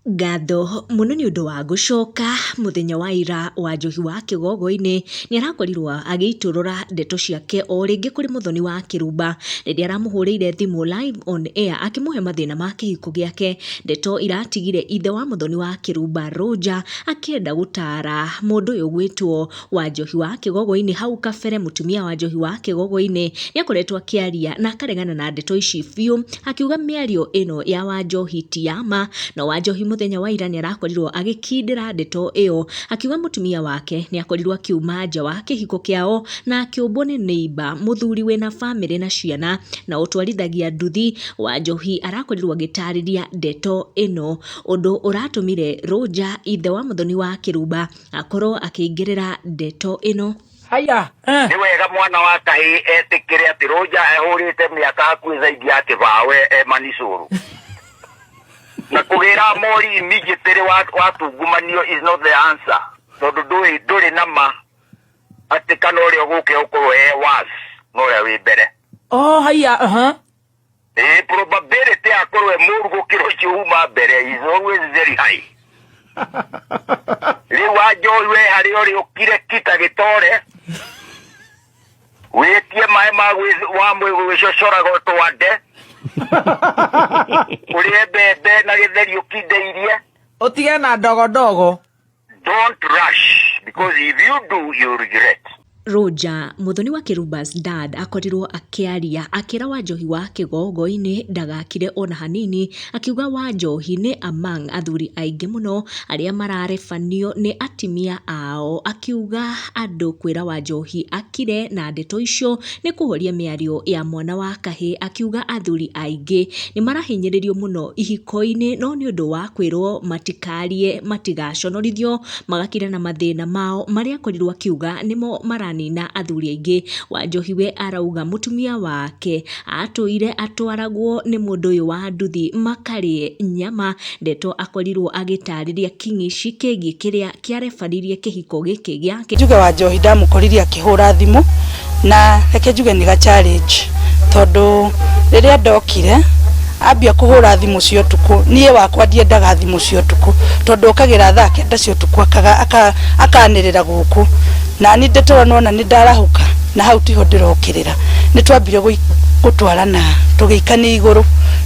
Ngatho mũno nĩ ũndũ wa gũcoka mũthenya wa ira wa Njohi wa Kĩgogo-inĩ. Nĩ arakorirwo agĩitũrũra ndeto ciake o rĩngĩ kũrĩ Mũthoni wa Kĩrumba rĩrĩa aramũhũrĩire thimũ live on air akĩmũhe mathĩna ma kĩhiko gĩake. Ndeto iratigire ithe wa Mũthoni wa Kĩrumba Roger akĩenda gũtara mũndũ ũyũ ũgwĩtwo Wanjohi wa Kĩgogo-inĩ. Hau kabere mũtumia wa Njohi wa Kĩgogo-inĩ nĩ akoretwo akĩaria na akaregana na ndeto ici biũ, akiuga mĩario ĩno ya Wanjohi ti ya ma. No Wanjohi mũthenya wa ira nĩ arakorirwo agĩkindĩra ndeto ĩyo, akiuga mũtumia wake nĩ akorirwo akiuma nja wa kĩhiko kĩao na akĩũmbwo nĩ neighbor mũthuri wĩna bamĩrĩ na ciana na ũtwarithagia nduthi. Wanjohi arakorirwo agĩtarĩria ndeto ĩno, ũndũ ũratũmire Roger ithe wa Mũthoni wa Kĩrumba akorwo akĩingĩrĩra ndeto ĩno. Haya, eh. Nĩ wega mwana wa kahĩĩ etĩkĩre atĩ Rũnja ahũrĩte mĩaka hakuhĩ zaidi ya kĩbaũ e manicũrũ. Na kũgĩra mori immediately watungumanio is not the answer, tondũ ndũrĩ na ma atĩ kana ũrĩa ũgũke ũkorwo e worse na ũrĩa wĩ mbere. Oh, haya, aha. Ĩĩ, probability ya akorwo e mũru gũkĩra ũcio uma mbere is always very high. Rĩu Wanjohi, we harĩa ũrĩ ũkire kita gĩtore, wĩtie maĩ ma wa gwĩcocoraga ũtwande, ũrĩe mbembe na gĩtheri ũkindĩirie. Ũtige na ndogo ndogo. Don't rush, because if you do, you regret. Roger Mũthoni wa Kĩrumba's dad akorirwo akĩaria akĩra Wanjohi wa Kĩgogo-inĩ ndagakire ona hanini, akiuga Wanjohi nĩ among athuri aingĩ mũno arĩa mararebanio nĩ atimia ao, akiuga andũ kwĩra Wanjohi akire na ndeto icio nĩ kũhoria mĩario ya mwana wa kahĩĩ, akiuga athuri aingĩ nĩ marahinyĩrĩrio mũno ihiko-inĩ, no nĩ ũndũ wa kwĩrwo matikarie matigaconorithio magakira na mathĩna mao marĩa akorirwo akiuga nĩmo maranina athuri aingĩ. Wanjohi we arauga mũtumia wake atũire atwaragwo nĩ mũndũ ũyũ wa nduthi makarĩe nyama, ndeto akorirwo agĩtarĩria kĩng'ici kĩgiĩ kĩrĩa kĩarebanirie kĩhiko gĩkĩ gĩake. Njuge wa Njohi ndamũkoririe akĩhũra thimũ, na reke njuge nĩ ga challenge, tondũ rĩrĩa ndokire ambia kũhũra thimũ cia ũtukũ. Niĩ wakwa ndiendaga thimũ cia ũtukũ, tondũ okagĩra thaa 9 cia ũtukũ akanĩrĩra gũkũ na ni ndeto nona nĩ ndarahũka, na hau tiho ndĩrokĩrĩra. Nĩ twambire gũtwarana tũgĩikania igũrũ,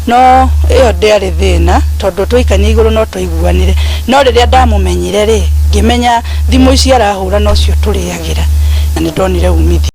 no ĩyo ndĩarĩ thĩna, tondũ twaikania igũrũ no twaiguanire. No rĩrĩa ndamũmenyire rĩ, ngĩmenya thimũ ici arahũra nocio tũrĩagĩra, na nĩ ndonire umithio.